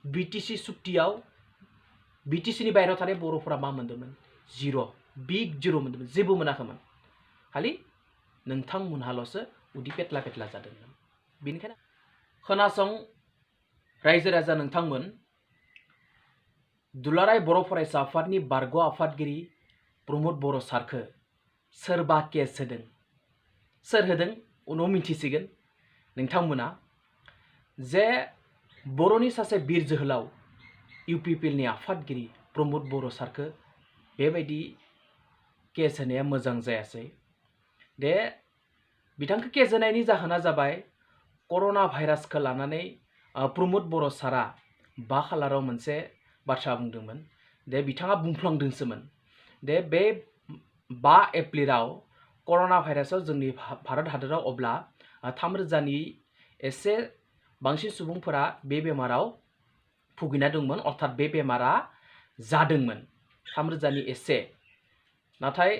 BTC सुक्तियाव बिटिसिनि बायरायाव थानाय बर'फोरा मा मोन्दोंमोन? जिर', बिग जिर' मोन्दोंमोन, जेबो मोनाखैमोन। खालि नोंथांमोनहाल'सो उदै पेटला पेटला जादोंमोन। बेनिखायनो खोनासं रायजो राजा नोंथांमोन, दुलाराय बर' फरायसा आफादनि बारग' आफादगिरि प्रमद बर' सारखो सोरबा केस होदों। सोर होदों उनाव मिन्थिसिगोन नोंथांमोना। जे बर'नि सासे बिर जोहोलाव इउपिपिएलनि आफादगिरि प्रमद बर' सारखो बेबायदि केस होनाया मोजां जायासै। दे बिथांखौ केस होनायनि जाहोना जाबाय कर'ना भाइरासखौ लानानै प्रमद बर' सारा 5 खालाराव मोनसे बाथ्रा बुंदोंमोन। दे बिथाङा बुंफ्लांदोंसोमोन दे बे 5 एप्रिलाव कर'ना भाइरासआव जोंनि भारत हादराव अब्ला 3,000नि एसे बांसिन सुबुंफोरा बे बेमाराव भुगिना दंमोन, अर्थात बे बेमारा जादोंमोन 3,000नि एसे। नाथाय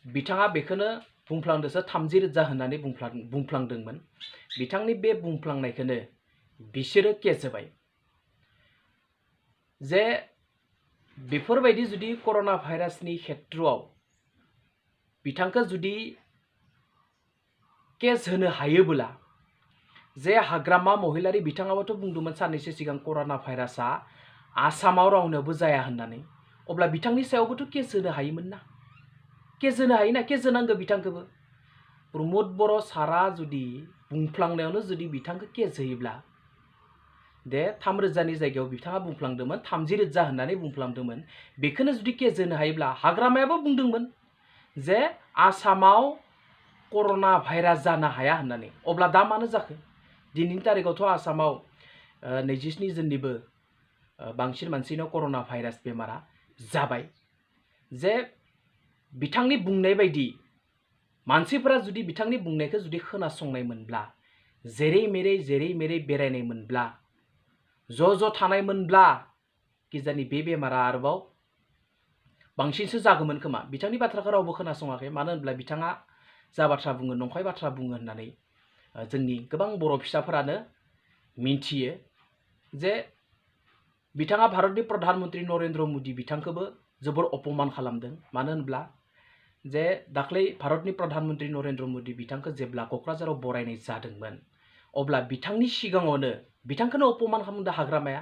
बिथाङा बेखौनो बुंफ्लांदोंसो 30,000 होननानै बुंफ्लांदोंमोन। बिथांनि बे बुंफ्लांनायखौनो बिसोरो केस होबाय। जे बेफोरबायदि जुदि कर'ना भाइरासनि खेत्रआव बिथांखौ जुदि केस होनो हायोबोला, जे हाग्रामा महिलारि बिथाङाबोथ' बुंदोंमोन साननैसो सिगां कर'ना भाइरासआ आसामाव रावनोबो जाया होननानै, अब्ला बिथांनि सायावबोथ' केस होनो हायोमोन ना। केस होनो हायोना, केस होनांगौ बिथांखौबो। प्रमद बर' सारा जुदि बुंफ्लांनायावनो जुदि बिथांखौ केस होयोब्ला, दे 3,000नि जायगायाव बिथाङा बुंफ्लांदोंमोन 30,000 होननानै बुंफ्लांदोंमोन, बेखौनो जुदि केस होनो हायोब्ला, हाग्रामायाबो बुंदोंमोन जे आसामाव कर'ना भाइरास जानो हाया होननानै, अब्ला दा मानो जाखो? दिनैनि तारिखआवथ' आसामाव 27 जननिबो बांसिन मानसिनाव कर'ना भाइरास बेमारा जाबाय। जे बिथांनि बुंनाय बायदि मानसिफोरा जुदि बिथांनि बुंनायखौ जुदि खोनासंनाय मोनब्ला, जेरै मेरै बेरायनाय मोनब्ला, ज' थानाय मोनब्ला, किजानि बे बेमारा आरोबाव बांसिनसो जागौमोन खोमा। बिथांनि बाथ्राखौ रावबो खोनासङाखै, मानो होनब्ला बिथाङा जा बाथ्रा बुङो नंखाय बाथ्रा बुङो होननानै जोंनि गोबां बर' फिसाफोरानो मिन्थियो। जे बिथाङा भारतनि प्रधान मन्त्रि नरेन्द्र मदि बिथांखौबो जोबोर अपमान खालामदों। मानो होनब्ला जे दाख्लै भारतनि प्रधान मन्त्रि नरेन्द्र मदि बिथांखौ जेब्ला क'क्राझाराव बरायनाय जादोंमोन, अब्ला बिथांनि सिगाङावनो बिथांखौनो अपमान खालामदों हाग्रामाया।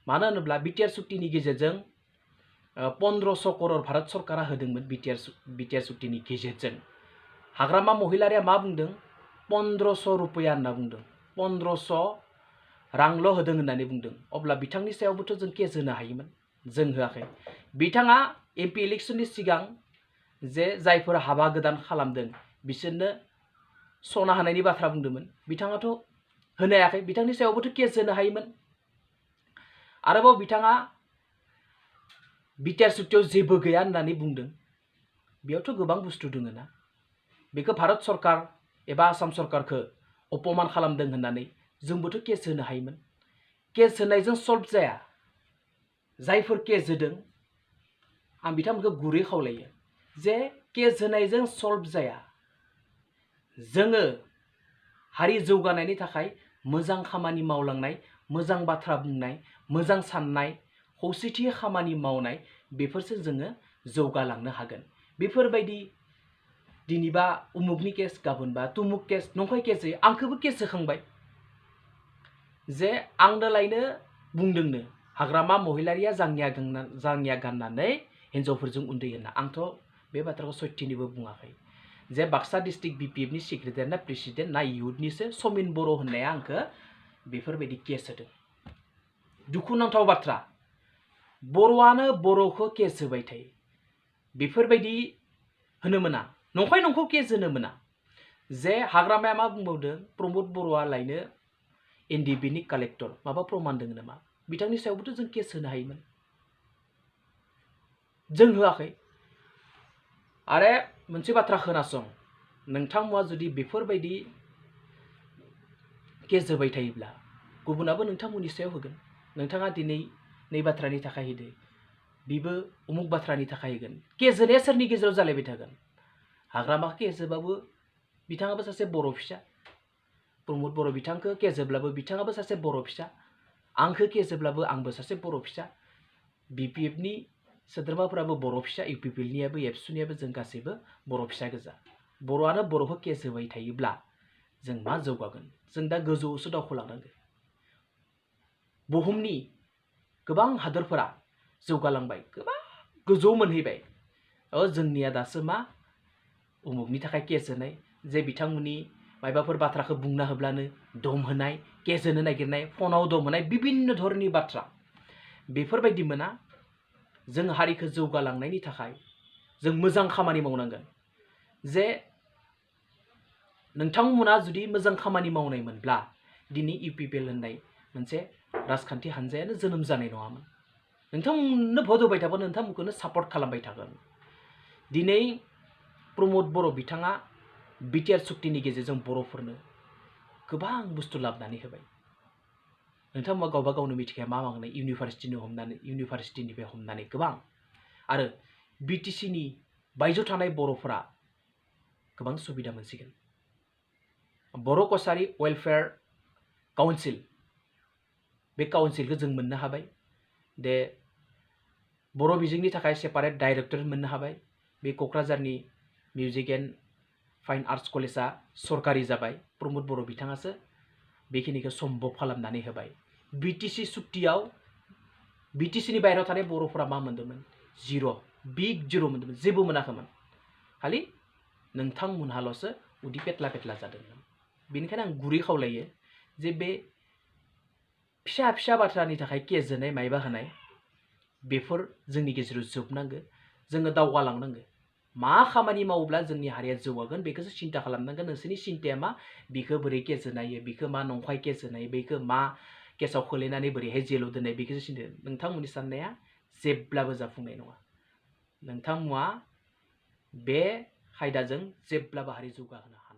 मानो होनोब्ला बिटिआर सुक्तिनि गेजेरजों 1500 करोड़ भारत सरकारा होदोंमोन। बिटिआर सुक्तिनि गेजेरजों हाग्रामा महिलारिया मा बुंदों? 1500 रुपया होनना बुंदों, 1500 रांल' होदों होननानै बुंदों। अब्ला बिथांनि सायावबोथ' जों केस होनो हायोमोन, जों होआखै। बिथाङा एमपि इलेक्शननि सिगां जे जायफोर हाबा गोदान खालामदों बिसोरनो सना होनायनि बाथ्रा बुंदोंमोन, बिथाङाथ' होनो हायाखै। बिथांनि सायावबोथ' केस होनो हायोमोन। आरोबाव बिथाङा बिटिआर सुक्तियाव जेबो गैया होननानै बुंदों। बेयावथ' गोबां बुस्थु दङ ना। बेखौ भारत सरकार एबा आसाम सरकारखौ अपमान खालामदों होननानै जोंबोथ' केस होनो हायोमोन। केस होनायजों सल्भ जाया। जायफोर केस होदों आं बिथांमोनखौ गुरै खावलायो जे केस होनायजों सल्भ जाया। जोङो हारि जौगानायनि थाखाय मोजां खामानि मावलांनाय, मोजां बाथ्रा बुंनाय, मोजां साननाय, खौसेथि खामानि मावनाय, बेफोरसो जोङो जौगालांनो हागोन। बेफोरबायदि दिनैबा उमुकनि केस, गाबोनबा तुमुक केस, नंखाय केस होयो। आंखौबो केस होखांबाय जे आंनो लायनो बुंदोंनो हाग्रामा महिलारिया जांगिया गाननानै हिन्जावफोरजों उन्दै होनना। आंथ' बे बाथ्राखौ सत्यनिबो बुङाखै। जे बाक्सा डिस्ट्रिक्ट बिपिएफनि सेक्रेटारि ना प्रेसिडेन्ट ना इयुथनिसो समिन बर' होननाया आंखौ बेफोरबायदि केस होदों। दुखुनांथाव बाथ्रा, बर'आनो बर'खौ केस होबाय थायो। बेफोरबायदि होनो मोना, नंखाय नंखौ केस होनो मोना। जे हाग्रामाया मा बुंबावदों? प्रमद बर'आ लायनो एनडिबिनि कालेक्टर, माबा प्रमान दङ नामा? बिथांनि सायावबोथ' जों केस होनो हायोमोन, जों होआखै। आरो मोनसे बाथ्रा खोनासं, नोंथांमोना जुदि बेफोरबायदि केस होबाय थायोब्ला गुबुनाबो नोंथांमोननि सायाव होगोन। नोंथाङा दिनै नै बाथ्रानि थाखाय होदो, बिबो उमुक बाथ्रानि थाखाय होगोन। केस होनाया सोरनि गेजेराव जालायबाय थागोन? हाग्रामाखौ केस होबाबो बिथाङाबो सासे बर' फिसा, प्रमद बर' बिथांखौ केस होब्लाबो बिथाङाबो सासे बर' फिसा। आंखो केसोब्लाबो आंबो सासे बर' फिसा BPFनि सोद्रोमाफोराबो बर' फिसा UPPLनियाबो एबसुनियाबो जों गासैबो बर' फिसा गोजा बर'आनो बर'खौ केस होबाय थायोब्ला जों मा जौगागोन जों दा गोजौआवसो दावखोलांनांगोन बुहुमनि गोबां हादरफोरा जौगालांबाय गोबां गोजौ मोनहैबाय जोंनिया दासो मा उमुगनि थाखाय केस होनाय जे बिथांमोननि मायबाफोर बाथ्राखौ बुंना होब्लानो दम होनाय केस होनो नागिरनाय फनाव दम होनाय बिभिन्न धरननि बाथ्रा बेफोरबायदि मोना जों हारिखौ जौगालांनायनि थाखाय जों मोजां खामानि मावनांगोन जे नोंथांमोना जुदि मोजां खामानि मावनायमोनब्ला दिनै UPPL होननाय मोनसे राजखान्थि हान्जायानो जोनोम जानाय नङामोन नोंथांमोननो भट होबाय थाबा नोंथांमोनखौनो सापर्ट खालामबाय थागोन दिनै प्रमोद बर' बिथाङा बिटिआर सुक्तिनि गेजेरजों बर'फोरनो गोबां बुस्थु लाबोनानै होबाय नोंथांमोना गावबा गावनो मिथिखाया मा मावनाय इउनिभारसिटिनिफ्राय हमनानै गोबां आरो BTCनि बायजोआव थानाय बर'फोरा गोबां सुबिदा मोनसिगोन बर' कसारी वेलफेयार काउन्सिल बे काउन्सिलखौ जों मोननो हाबाय दे बर' बिजोंनि थाखाय सेपारेट डाइरेक्टर मोननो हाबाय बे क'क्राझारनि मिउजिक एन्ड फाइन आर्ट्स कलेजा सरकारि जाबाय प्रमोद बर' बिथाङासो बेखिनिखौ सम्भब खालामनानै होबाय BTC सुक्तियाव BTCनि बायहेरायाव थानाय बर'फोरा मा मोन्दोंमोन बिग जिर' मोन्दोंमोन जेबो मोनाखैमोन खालि नोंथांमोनहाल'सो उदै पेटला पेटला जादोंमोन बेनिखायनो आं गुरै खावलायो जे बे फिसा फिसा बाथ्रानि थाखाय केस होनाय मायबा होनाय बेफोर जोंनि गेजेराव जोबनांगो जोङो दावगालांनांगो मा खामानि मावोब्ला जोंनि हारिया जौगागोन बेखौसो सिन्था खालामनांगोन नोंसोरनि सिन्ताया मा बिखौ बोरै केस होनायो बिखौ मा नंखाय केस होनाय बेखौ मा केसाव खोलैनानै बोरैहाय जेलाव दोननाय बेखौसो सिन्था नोंथांमोननि साननाया जेब्लाबो जाफुंनाय नङा नोंथांमोना बे खायदाजों जेब्लाबो हारि जौगाहोनो हाया